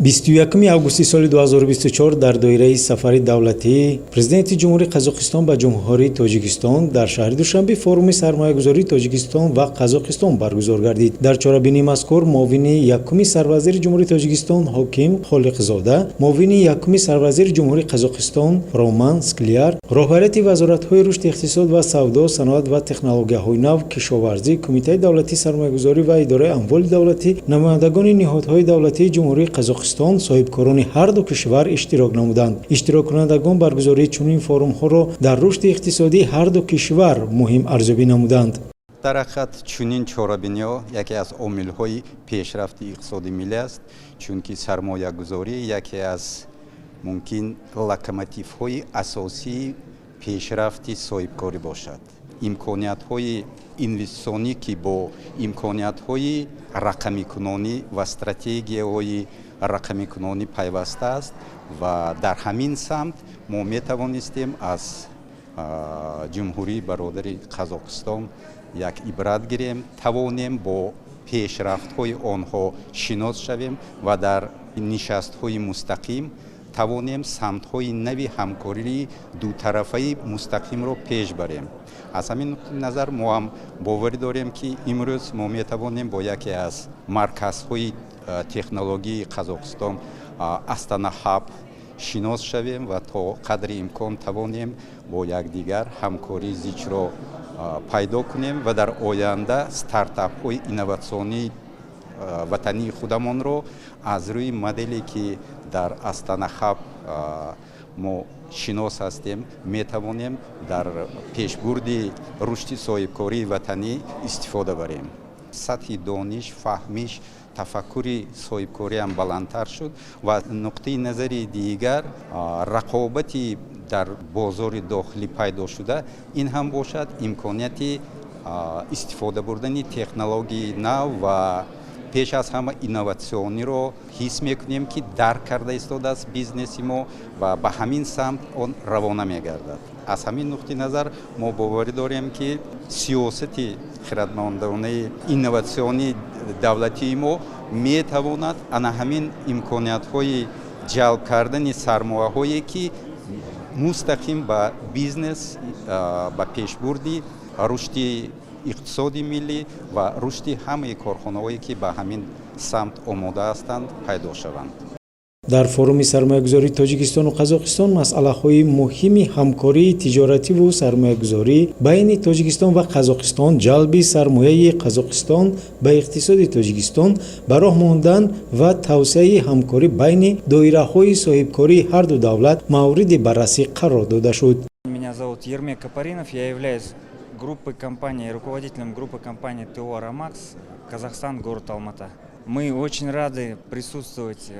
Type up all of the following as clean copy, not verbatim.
21 августи соли 2024 дар доираи сафари давлатии Президенти Ҷумҳурии Қазоқистон ба Ҷумҳурии Тоҷикистон дар шаҳри Душанбе форуми сармоягузории Тоҷикистон ва Қазоқистон баргузор гардид. Дар чорабинии мазкур муовини якуми сарвазири Ҷумҳурии Тоҷикистон Ҳоким Холиқзода, муовини якуми сарвазири Ҷумҳурии Қазоқистон Роман Скляр, роҳбарияти вазоратҳои рушди иқтисод ва савдо, саноат ва технологияҳои нав, кишоварзӣ, Кумитаи давлатии сармоягузорӣ ва идораи амволи давлатӣ, намояндагони ниҳодҳои давлатии Ҷумҳурии Қазоқистон, соҳибкорони ҳар ду кишвар иштирок намуданд. Иштироккунандагон баргузории чунин форумҳоро дар рушди иқтисодии ҳар ду кишвар муҳим арзёбӣ намуданд. Дар ҳақиқат, чунин чорабиниҳо яке аз омилҳои пешрафти иқтисоди миллӣ аст, чунки сармоягузорӣ яке аз мумкин локомотивҳои асосии пешрафти соҳибкорӣ бошад. Имкониятҳои инвеститсионӣ, ки бо имкониятҳои рақамикунонӣ ва стратегияҳои рақамикунонӣ пайваста аст ва дар ҳамин самт мо метавонистем аз ҷумҳурии бародари Қазоқистон як ибрат гирем, тавонем бо пешрафтҳои онҳо шинос шавем ва дар нишастҳои мустақим тавонем самтҳои нави ҳамкории дутарафаи мустақимро пеш барем. Аз ҳамин нуқтаи назар мо ҳам боварӣ дорем, ки имрӯз мо метавонем бо яке аз марказҳои технологии Қазоқистон, Астана Хаб, шинос шавем ва то қадри имкон тавонем бо якдигар ҳамкории зичро пайдо кунем ва дар оянда стартапҳои инноватсионии ватании худамонро аз рӯи моделе, ки дар Астана Хаб мо шинос ҳастем, метавонем дар пешбурди рушди соҳибкории ватанӣ истифода барем. Сатҳи дониш, фаҳмиш, тафаккури соҳибкориам баландтар шуд ва нуқтаи назари дигар, рақобати дар бозори дохилӣ пайдо шуда, ин ҳам бошад имконияти истифода бурдани технологияи нав ва пеш аз ҳама инноватсиониро ҳис мекунем, ки дарк карда истодааст бизнеси мо ва ба ҳамин самт он равона мегардад. Аз ҳамин нуқтаи назар мо боварӣ дорем, ки сиёсати хирадмандонаи инноватсионии давлатии мо метавонад ана ҳамин имкониятҳои ҷалб кардани сармояҳое, ки мустақим ба бизнес, ба пешбурди рушди иқтисоди миллӣ ва рушди ҳамаи корхонаҳое, ки ба ҳамин самт омода ҳастанд, пайдо шаванд. Дар форуми сармоягузории Тоҷикистону Қазоқистон масъалаҳои муҳими ҳамкории тиҷоративу сармоягузорӣ байни Тоҷикистон ва Қазоқистон, ҷалби сармояи Қазоқистон ба иқтисоди Тоҷикистон, ба роҳ мондан ва тавсеаи ҳамкорӣ байни доираҳои соҳибкории ҳар ду давлат мавриди баррасӣ қарор дода шуд. Меня зовут Ермек Капаринов, я являюсь группой компании, руководителем группы компании ТОО «Аромакс», Казахстан, город Алмата. Мы очень рады присутствовать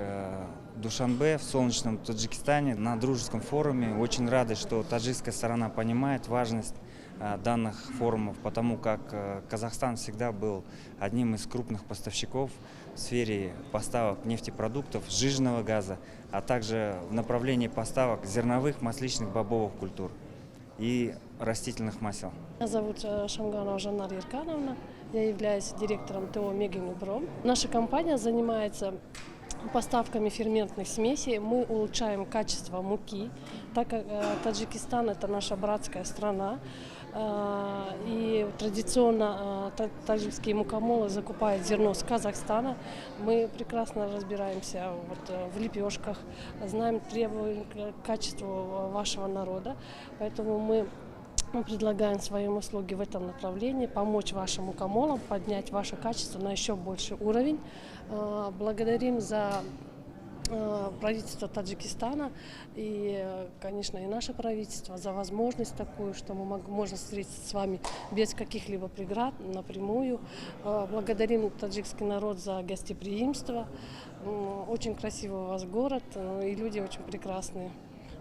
в Душанбе, в солнечном Таджикистане, на дружеском форуме. Очень рады, что таджикская сторона понимает важность данных форумов, потому как Казахстан всегда был одним из крупных поставщиков в сфере поставок нефтепродуктов, сжиженного газа, а также в направлении поставок зерновых, масличных, бобовых культур и растительных масел. Меня зовут Шамганова Жанна Еркановна, я являюсь директором ТОО «Мегинупром». Наша компания занимается поставками ферментных смесей. Мы улучшаем качество муки, так как Таджикистан – это наша братская страна. И традиционно таджикские мукомолы закупают зерно с Казахстана. Мы прекрасно разбираемся вот в лепешках, знаем требования к качеству вашего народа, поэтому мы предлагаем свои услуги в этом направлении, помочь вашим мукомолам поднять ваше качество на еще больший уровень. Благодарим за правительство Таджикистана и, конечно, и наше правительство за возможность такую, что мы можем встретиться с вами без каких-либо преград напрямую. Благодарим таджикский народ за гостеприимство. Очень красивый у вас город, и люди очень прекрасные.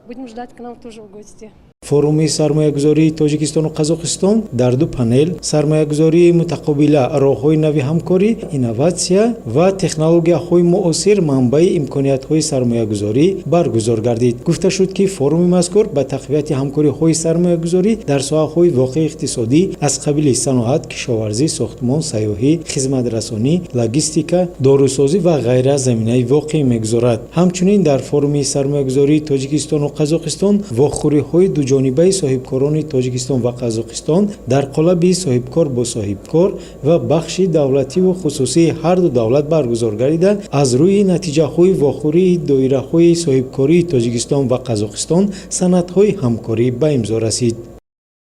Будем ждать к нам тоже в гости. Форуми сармоягузории Тоҷикистону Қазоқистон дар ду панел: сармоягузории мутақобила, роҳҳои нави ҳамкорӣ, инноватсия ва технологияҳои муосир, манбаи имкониятҳои сармоягузорӣ баргузор гардид. Гуфта шуд, ки форуми мазкур ба тақвияти ҳамкориҳои сармоягузорӣ дар соҳаҳои воқеи иқтисодӣ аз қабили саноат, кишоварзӣ, сохтмон, сайёҳӣ, хизматрасонӣ, логистика, дорусозӣ ва ғайра заминаи воқеӣ мегузорад. Ҳамчунин дар форуми сармоягузории Тоҷикистону Қазоқистон вохӯриҳои дуҷонибаи соҳибкорони Тоҷикистон ва Қазоқистон дар қолаби соҳибкор бо соҳибкор ва бахши давлативу хусусии ҳарду давлат баргузор гардида, аз рӯи натиҷаҳои вохӯрии доираҳои соҳибкории Тоҷикистон ва Қазоқистон санадҳои ҳамкорӣ ба имзо расид.